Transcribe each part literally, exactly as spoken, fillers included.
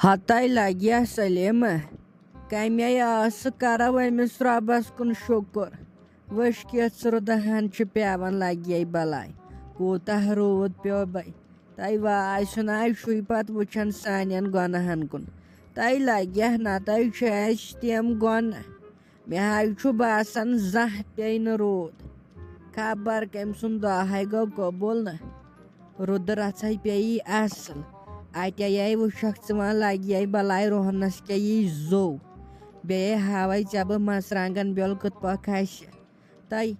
ہتَے لگیا سلیمہ، کمے ٲسہٕ کرو أمِس رۄبس کُن شُکر۔ وٕچھ کِژھ رُدٕ ہن چھِ پٮ۪وان لگیے بلاے، کوٗتاہ روٗد پیوٚو بے۔ تَے واے سُنٛد آے چھُے پتہٕ وٕچھان سانٮ۪ن گۄناہن کُن۔ تَے لگیا نتَے چھِ اَسہِ تِم گۄناہ۔ مےٚ حظ چھُ باسان زانٛہہ پیٚیہِ نہٕ روٗد۔ خبر کٔمۍ سُنٛد دۄہَے گوٚو قبوٗل نہٕ۔ رُدٕ رَژھَے پیٚیہِ اَصٕل۔ اَتے آے وٕچھَکھ ژٕ وۄنۍ لَگہِ یے بَلاے روہنَس کیٛاہ یی زوٚو۔ بیٚیے ہاوَے ژےٚ بہٕ مَرژٕوانٛگَن بیول کِتھ پٲٹھۍ کھسہِ۔ تَے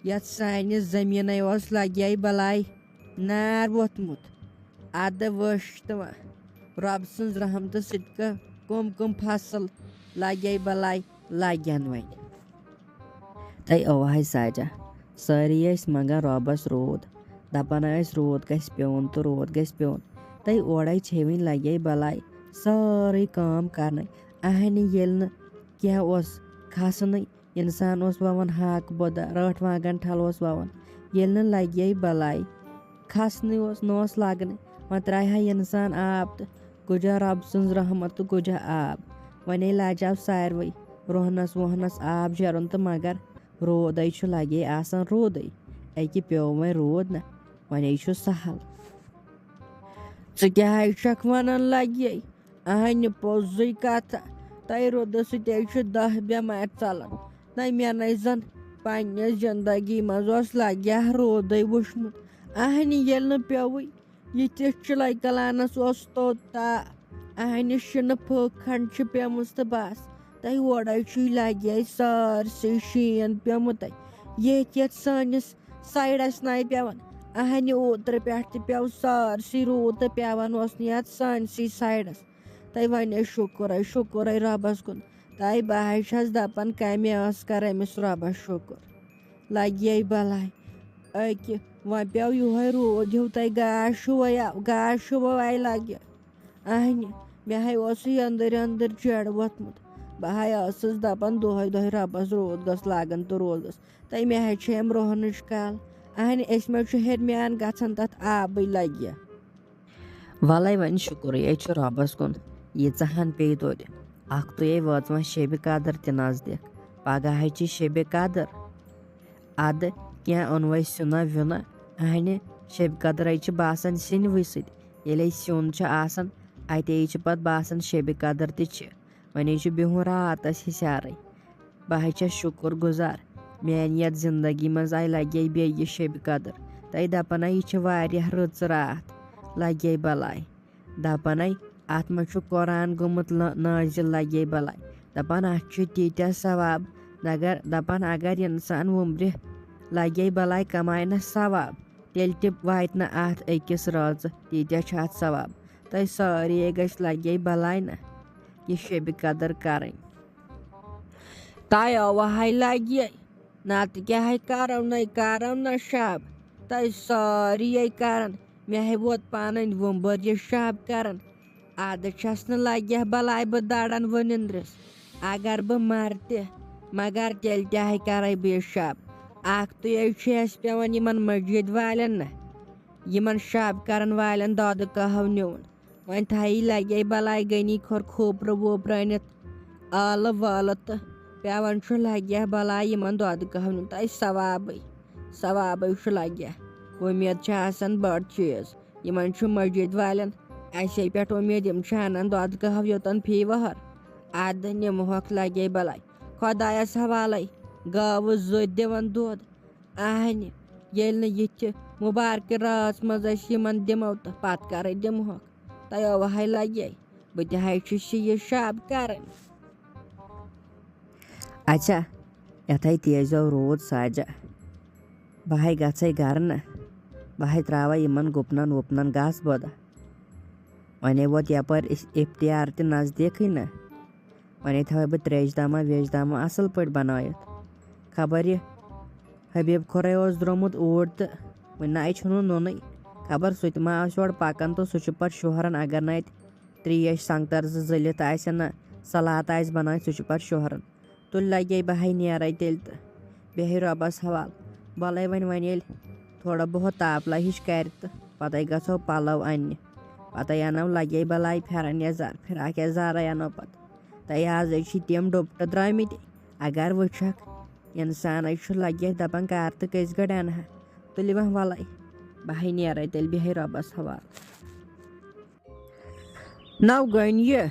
یَتھ سانہِ زٔمیٖنَے اوس لَگہِ یے بَلاے نار ووٚتھمُت۔ اَدٕ وٕچھ تہٕ وۄنۍ رۄب سٕنٛز رحمتہٕ سۭتۍ کٔہ-، کٕم کٕم فصل لَگہِ یے بَلاے لَگن وۄنۍ۔ تَے اَوہَے ساجا، سٲری ٲسۍ منٛگان رۄبَس روٗد، دَپان ٲسۍ روٗد گژھِ پیوٚن تہٕ روٗد گژھِ پیوٚن۔ تَے اورَے چھے وٕنۍ لَگے بَلاے سٲرٕے کٲم کَرنَے۔ اَہَنہِ ییٚلہِ نہٕ کینٛہہ اوس کھَسنٕے، اِنسان اوس وَوان ہاکہٕ بۄدہ، رٲٹھ وانٛگَن ٹھَل اوس وَوان، ییٚلہِ نہٕ لَگے بَلاے کھَسنٕے اوس، نہ اوس لَگنٕے، وۄنۍ ترٛایہِ ہا اِنسان آب تہٕ گُجا رۄب سٕنٛز رحمت تہٕ گُجا آب۔ وۄنۍ لاجاو ساروٕے رۄہنَس وۄہنَس آب شیرُن تہٕ مگر روٗدَے چھُ لَگے آسان روٗدٕے۔ اَکہِ پیوٚو وۄنۍ روٗد نہ، وۄنۍ چھُ سہل۔ ژٕ کیٛاہ حظ چھَکھ وَنان لَگے؟ اَہَنہِ پوٚزُے کَتھا، تۄہہِ روٗدٕ سۭتۍ حظ چھِ دَہ بٮ۪مارِ ژَلان۔ نہ مےٚ نَے زَن پنٛنہِ زِندگی منٛز اوس لَگہِ ہا روٗدٕے وٕچھمُت۔ اَہَنہِ ییٚلہِ نہٕ پیوٚوُے، یہِ تہِ چِلَے کَلانَس اوس توٚت تا۔ اَہَنہِ شِنہٕ پھٔکھ کھنٛڈ چھِ پیٚمٕژ تہٕ بَس۔ تۄہہِ اورَے چھُے لَگہِ سٲرسٕے شیٖن پیوٚمُت۔ ییٚتہِ یَتھ سٲنِس سایڈَس نَے پٮ۪وان۔ اَہَنہِ اوترٕ پٮ۪ٹھ تہِ پیوٚو سٲرسٕے روٗد تہٕ پٮ۪وان اوس نہٕ یَتھ سٲنسٕے سایڈَس۔ تَے وۄنۍ شُکُرَے، شُکُرَے رۄبَس کُن۔ تَے بہٕ حظ چھَس دَپان، کَمہِ ٲس کَرٕ أمِس رۄبَس شُکُر۔ لَگہِ یے بَلاے۔ أکہِ وۄنۍ پیوٚو یِہوٚے روٗد ہیوٗ، تَے گاش ہیوٗ آو، گاش ہیوٗ آے لَگہِ۔ اَہنہِ، مےٚ ہَے اوسُے أنٛدٕرۍ أنٛدٕرۍ چِڑ ووٚتھمُت۔ بہٕ ہَے ٲسٕس دَپان، دۄہَے دۄہَے رۄبَس روٗد گوٚژھ لاگُن تہٕ روٗد گوٚژھ۔ تَے مےٚ ہَے چھِ أمۍ روہنٕچ کَل۔ اَہنہِ، أسۍ ما چھُ ہیٚرمہِ اَن گژھان تَتھ آبٕے لَگہِ۔ وَلَے وۄنۍ شُکرٕے چھُ رۄبَس کُن، ییٖژاہ ہَن پیٚیہِ توتہِ۔ اَکھ تُے وٲژ وۄنۍ شیٚبہِ قدٕر تہِ نزدیٖک۔ پَگاہ ہَے چھِ شیٚبہِ قدٕر۔ اَدٕ کینٛہہ اوٚنوَے سیُنہ ویُنہ؟ اَہنہِ، شیٚبہِ قدرَے چھِ باسان سِنوٕے سۭتۍ۔ ییٚلے سیُن چھُ آسان، اَتے چھِ پَتہٕ باسان شیٚبہِ قدٕر تہِ چھِ۔ وۄنۍ چھُ بِہُن راتَس حِسارَے۔ بہٕ حظ چھَس شُکُر گُزار، میٛانہِ یَتھ زِندگی منٛز آے لَگے بیٚیہِ یہِ شیٚبہِ قدٕر۔ تَے دَپان ہا، یہِ چھِ واریاہ رٕژ راتھ، لَگے بَلاے۔ دَپان ہا، اَتھ منٛز چھُ قرآن گوٚمُت لا-، نٲزِل، لَگے بَلاے۔ دَپان، اَتھ چھُ تیٖتیٛاہ ثواب، مگر دَپان، اگر اِنسان وُمبرِ لَگے بَلاے کَمایہِ نہ ثواب، تیٚلہِ تہِ واتہِ نہٕ اَتھ أکِس رٲژٕ، تیٖتیٛاہ چھِ اَتھ ثواب۔ تۄہہِ سٲری گژھِ لَگے بَلاے نہ یہِ شیٚبہِ قدٕر کَرٕنۍ۔ تۄہہِ اَوہَے لَگہِ، نَتہٕ کیٛاہ ہے کَرو نَے، کَرو نہ شب۔ تۄہہِ سٲری ہے کَران، مےٚ ہے ووت پَنٕنۍ وُمبٕر یہِ شب کَران۔ اَدٕ چھَس نہٕ لَگہِ بَلاے بہٕ دَرَن وٕنِندرِس۔ اگر بہٕ مَرٕ تہِ، مگر تیٚلہِ تہِ ہے کَرَے بہٕ یہِ شب۔ اَکھ تُے ہے چھُ اَسہِ پٮ۪وان یِمَن مٔجیٖد والٮ۪ن نہ، یِمَن شب کَرَن والٮ۪ن دۄدٕ کَہَو نیوٗن۔ وۄنۍ تھایہِ لَگے بَلاے گٔنی کھۄر کھوپرٕ ووپرٕ أنِتھ، ٲلہٕ وٲلہٕ تہٕ پٮ۪وان چھُ لَگہِ بَلاے یِمَن دۄدٕ کَہَو نیوٗن۔ تۄہہِ ثوابٕے، ثوابٕے چھُ لَگہِ۔ اُمید چھِ آسان بٔڑ چیٖز۔ یِمَن چھُ مٔجیٖد والٮ۪ن اَسے پٮ۪ٹھ اُمید، یِم چھِ اَنان دۄدٕ کَہَو یوٚتَن فی وہر۔ اَدٕ نِمہوکھ لَگے بَلاے۔ خۄدایَس حوالَے، گٲوٕ زٕ دِوان دۄد۔ اَہنہِ، ییٚلہِ نہٕ یِتھِ مُبارکہِ رٲژ منٛز أسۍ یِمَن دِمو تہٕ پَتہٕ کَرَے دِمہوکھ۔ تۄہہِ ٲوٕ ہَے لَگے، بہٕ تہِ ہَے چھُس یہِ شب کَرٕنۍ۔ اچھا، یَتھ ہَے تیزیو روٗد ساجا۔ بہٕ ہَے گژھَے گَرٕ نہ، بہٕ ہَے ترٛاوَے یِمَن گُپنَن وُپنَن گاسہٕ بوٚدہ۔ وۄنۍ ووت یَپٲرۍ اِس-، اِفطار تہِ نزدیٖکٕے نہ۔ وۄنۍ تھاوَے بہٕ ترٛیش دامہ ویش دامہ اَصٕل پٲٹھۍ بَنٲیِتھ۔ خبر یہِ حبیٖب خۄرے اوس درٛامُت اوٗرۍ تہٕ وٕنہِ نَے چھُنہٕ نوٚنُے۔ خبر سُہ تہِ ما آسہِ یورٕ پَکان تہٕ سُہ چھُ پَتہٕ شوہرَن، اگر نَے ترٛیش سنٛگتَر زٕ زٔلِتھ آسن نہ، سلات آسہِ بَنٲیِتھ، سُہ چھُ پَتہٕ شوہرَن۔ تُلۍ لَگے بہٕ ہَے نیرَے تیٚلہِ تہٕ بیٚہہِ رۄبَس حوال۔ وَلَے وۄنۍ، وۄنۍ ییٚلہِ تھوڑا بہت تاپہٕ لَہِش کَرِ تہٕ پَتَے گژھو پَلَو اَننہِ۔ پَتَے اَنو لَگے بَلاے پھٮ۪رَن یَزار، فِراک یَزارَے اَنو پَتہٕ۔ تَے آزَے چھِ تِم ڈُپٹہٕ درٛامٕتۍ۔ اگر وٕچھَکھ، اِنسانَے چھُ لَگہِ دَپان کَر تہٕ کٔژِ گٲڑۍ اَنہٕ ہا۔ تُلِو وۄنۍ وَلَے، بہٕ ہے نیرَے تیٚلہِ، بیٚہے رۄبَس حوالہٕ۔ نو گٔنۍ یہِ،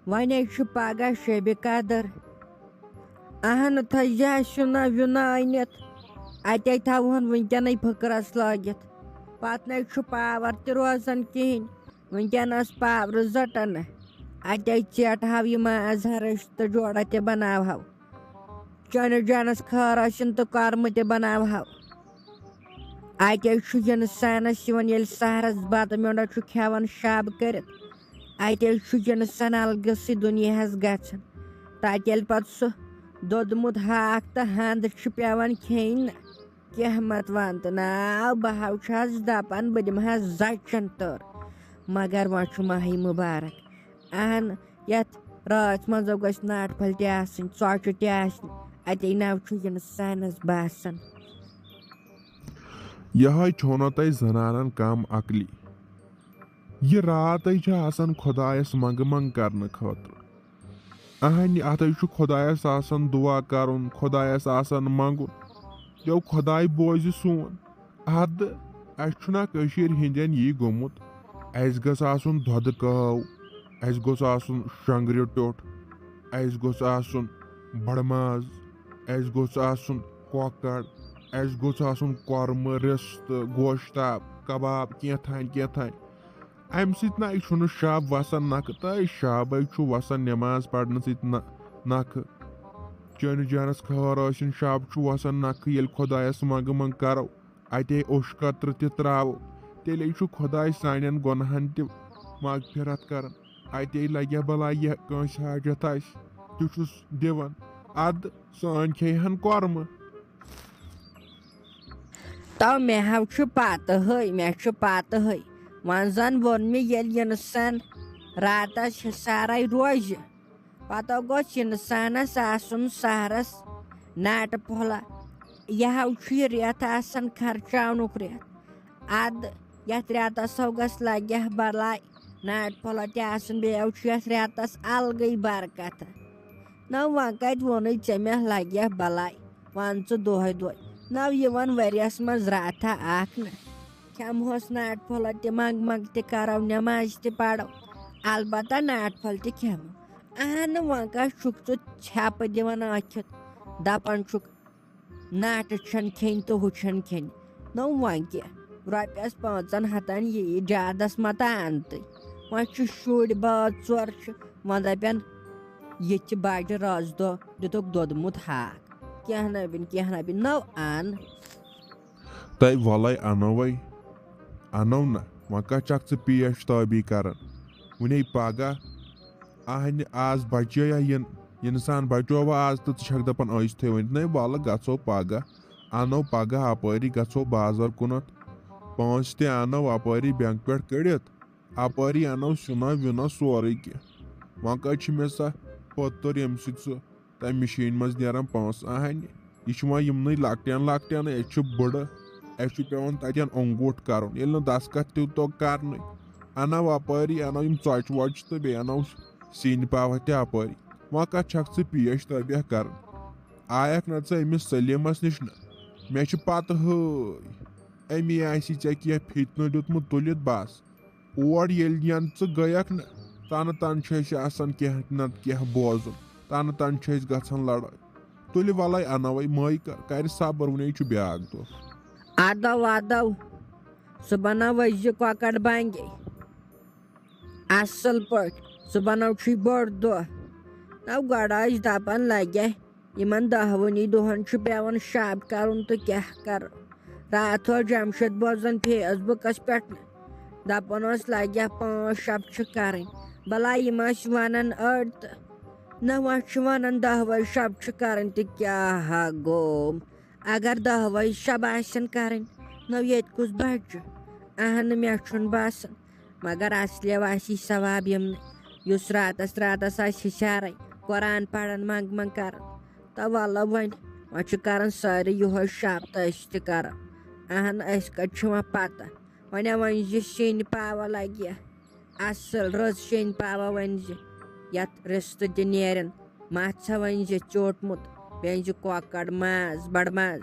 وۄنۍ ہے چھُ پگاہ شبِ قدر۔ اہن تھٲیزِ اَسہِ سُنہ وُنہ أنِتھ، اَتے تھاوہون وٕنکیٚنٕے پھٕکرَس لٲگِتھ۔ پتہٕ نَے چھُ پاور تہِ روزان کِہیٖنۍ، وٕنکیٚنَس پاورٕ زَٹَن نہٕ۔ اَتے ژیٹہٕ ہاو یہِ ماز ہرٕش تہٕ جوڑا تہِ بناوہاو۔ چٲنِس جانَس خٲر ٲسِن تہٕ کۄرمہٕ تہِ بناوہاو۔ اَتے چھُ اِنسانَس یِوان، ییٚلہِ سحرَس بَتہٕ میوٚنٛڈا چھُ کھٮ۪وان شب کٔرِتھ، اَتے چھُ اِنسان الگٕسٕے دُنیاہَس گژھان۔ تَتہِ ییٚلہِ پَتہٕ سُہ دوٚدمُت ہاکھ تہٕ ہَنٛد چھُ پٮ۪وان کھیٚنۍ نہ، کینٛہہ مت وَن تہٕ ناو، بہٕ ہاو چھَس دَپان، بہٕ دِمہٕ ہا زَچَن تٔر۔ مگر وۄنۍ چھُ ماہٕے مُبارک۔ اہن، یَتھ رٲژ منٛز گژھِ ناٹہِ پھٔلۍ تہِ آسٕنۍ، ژۄچہِ تہِ آسنہِ۔ اَتے نَو چھُ اِنسانَس باسان۔ یِہوٚے چھو نہ تۄہہِ زنانن کم عقلی۔ یہِ راتَے چھِ آسان خۄدایَس منٛگہٕ منٛگ کرنہٕ خٲطرٕ۔ اہنہِ اَتھَے چھُ خۄدایَس آسان دُعا کرُن، خۄدایَس آسان منٛگُن۔ یو خۄداے بوزِ سون۔ اَدٕ اَسہِ چھُنہ کٔشیٖرِ ہِنٛدٮ۪ن یی گوٚمُت، اَسہِ گٔژھ آسُن دۄدٕ کٲو، اَسہِ گوٚژھ آسُن شۄنٛگرِ ٹیوٚٹھ، اَسہِ گوٚژھ آسُن بَڑٕ ماز، اَسہِ گوٚژھ آسُن کۄکَر، اَسہِ گوٚژھ آسُن کۄرمہٕ، رِستہٕ، گوشتاب، کباب، کینٛہہ تام، کینٛہہ تام۔ اَمہِ سۭتۍ نَے چھُنہٕ شب وَسان نَکھٕ، تہٕ شبے چھُ وَسان نٮ۪ماز پَرنہٕ سۭتۍ نَ-، نَکھٕ۔ چٲنِس جانَس خٲر ٲسِن، شب چھُ وَسان نَکھٕ، ییٚلہِ خۄدایَس منٛگہٕ منٛگ کَرو۔ اَتے اوٚش قطرٕ تہِ ترٛاوو، تیٚلے چھُ خۄداے سانٮ۪ن گۄناہن تہِ مغفرت کران۔ اَتے لگہِ بلاے، یہِ کٲنٛسہِ حاجت آسہِ، تہِ چھُس دِوان۔ اَدٕ سٲنۍ کھیٚیہِ ہن کۄرمہٕ۔ تو مےٚ ہا چھُ پتہٕ ہٕے، مےٚ چھُ پتہٕ ہٕے۔ وۄنۍ زن ووٚن مےٚ، ییٚلہِ اِنسان راتس حِسارے روزِ، پتہٕ گوٚژھ اِنسانَس آسُن سحرَس ناٹہٕ پھوٚلہ۔ یہِ ہاو چھُ یہِ رٮ۪تھ آسان خرچاونُک رٮ۪تھ۔ اَدٕ یَتھ رٮ۪تَس ہاو گژھِ لَگہِ ہا بَلاے ناٹہٕ پھوٚلہ تہِ آسُن، بیٚیہِ ہاو چھُ یَتھ رٮ۪تَس اَلگٕے برکت۔ نہ وۄنۍ کَتہِ ووٚنُے ژےٚ مےٚ لَگہِ ہا بَلاے، وَن ژٕ دۄہَے دۄہَے۔ نہ یِوان ؤریَس منٛز راتھا اَکھ نہ۔ کھٮ۪مہوس ناٹہٕ پھوٚلہ تہِ، منٛگ منٛگ تہِ کَرو، نٮ۪ماز تہِ پَرو، البتہ ناٹہٕ پھوٚل تہِ کھٮ۪مو۔ اہن، وۄنۍ کَس چھُکھ ژٕ ژھٮ۪پہٕ دِوان ٲکھِتھ؟ دَپان چھُکھ، ناٹہٕ چھَنہٕ کھیٚنۍ تہٕ ہُہ چھَنہٕ کھیٚنۍ۔ نو وۄنۍ کیٛاہ؟ رۄپیَس پانٛژَن ہَتَن یی زیادَس مَتہ اَنتٕے۔ وۄنۍ چھِ شُرۍ بٲژ ژور چھِ، وۄنۍ دَپن، ییٚتہِ چھِ بَجہِ رٲژ دۄہ دِتُکھ دوٚدمُت ہاکھ۔ کینٛہہ نہ بِن، کینٛہہ نہ بِن، نو اَن۔ تۄہہِ وَلَے اَنو وَے، اَنو نہ، وۄنۍ کَتھ چھَکھ ژٕ پیش تٲبی کَران؟ وٕنے پَگاہ اہنہِ آز بچییا یِن، اِنسان بچووا آز تہٕ ژٕ چھکھ دپان أسۍ تھٲے ؤنِتھ؟ نَے وَلہٕ گژھو پگاہ، اَنو پگاہ اپٲری گژھو بازر کُنتھ، پونٛسہٕ تہِ اَنو اپٲری بینک پٮ۪ٹھ کٔڑِتھ، اپٲری اَنو سیُنا ویُنا سورُے کینٛہہ۔ وۄنۍ کَتہِ چھِ مےٚ سۄ پٔتٕر ییٚمہِ سۭتۍ سُہ تَمہِ مِشیٖنہِ منٛز نیران پونٛسہٕ؟ اہنہِ، یہِ چھُ وۄنۍ یِمنٕے لۄکٹٮ۪ن لۄکٹٮ۪ن، أسۍ چھِ بٕڑٕ، اَسہِ چھُ پٮ۪وان تَتٮ۪ن اوٚنگوٗٹھ کَرُن، ییٚلہِ نہٕ دَستخط تہِ توٚگ کَرنُے۔ اَنو اَپٲری، اَنو یِم ژۄچہِ وۄچہِ تہٕ بیٚیہِ اَنو سِنۍ پاوہ تہِ اَپٲری۔ وۄنۍ کَتھ چھَکھ ژٕ پیش تٲبیہ کَران؟ آیَکھ نہ ژٕ أمِس سلیٖمَس نِش نہٕ؟ مےٚ چھِ پَتہٕ ہٕے، أمی آسی ژےٚ کینٛہہ فِتنہٕ دیُتمُت تُلِتھ بَس۔ اور ییٚلہِ ین ژٕ گٔیکھ نہ، تنہٕ تنہٕ چھُ اَسہِ آسان کینٛہہ نتہٕ کینٛہہ بوزُن، تنہٕ تنہٕ چھِ أسۍ گژھان لڑٲے۔ تُلہِ ولے انوے مٲیکہ، کرِ صبر، وُنے چھُ بیٛاکھ دۄہ۔ ادو ادو، صُبحن ہا ؤسۍ زِ کۄکر بنگے اصل پٲٹھۍ، صُبحن ہا چھُے بوٚڑ دۄہ۔ نو گۄڈٕ ٲسۍ دپان لگہِ یِمن دَہوٕنی دۄہن چھُ پٮ۪وان شب کرُن تہٕ کیٛاہ کرو۔ راتھ اوس جمشید بوزان فیس بُکس پٮ۪ٹھ، دپان اوس لگہِ ہا پانٛژھ شب چھِ کرٕنۍ۔ بلاے یِم ٲسۍ ونان أڑۍ تہٕ نہ وۄنۍ چھِ ونان دَہوَے شب چھِ کرٕنۍ تہٕ کیٛاہ ہا گوٚو؟ اگر دَہوَے شب آسن کرٕنۍ، نو ییٚتہِ کُس بچہِ؟ اہنہٕ، مےٚ چھُنہٕ باسان۔ مگر اصلے آسی ثواب یِمنٕے، یُس راتس راتس آسہِ ہُشارے قرآن پران، منٛگ منٛگ کران۔ تہٕ ولہٕ وۄنۍ، وۄنۍ چھِ کران سٲری یِہوے شب تہٕ أسۍ تہِ کرو۔ اہن، أسۍ کتہِ چھِ وۄنۍ پتہ؟ وۄنۍ ہا ؤنۍ زِ سِنۍ پاوا لگہِ۔ اصل رٕژ شیٚنۍ پاوا ؤنۍ زِ، یتھ رِستہٕ تہِ نیرن۔ مژھ ؤنۍ زِ چوٹمُت، بیٚیہِ زِ کۄکر ماز، بڑٕ ماز۔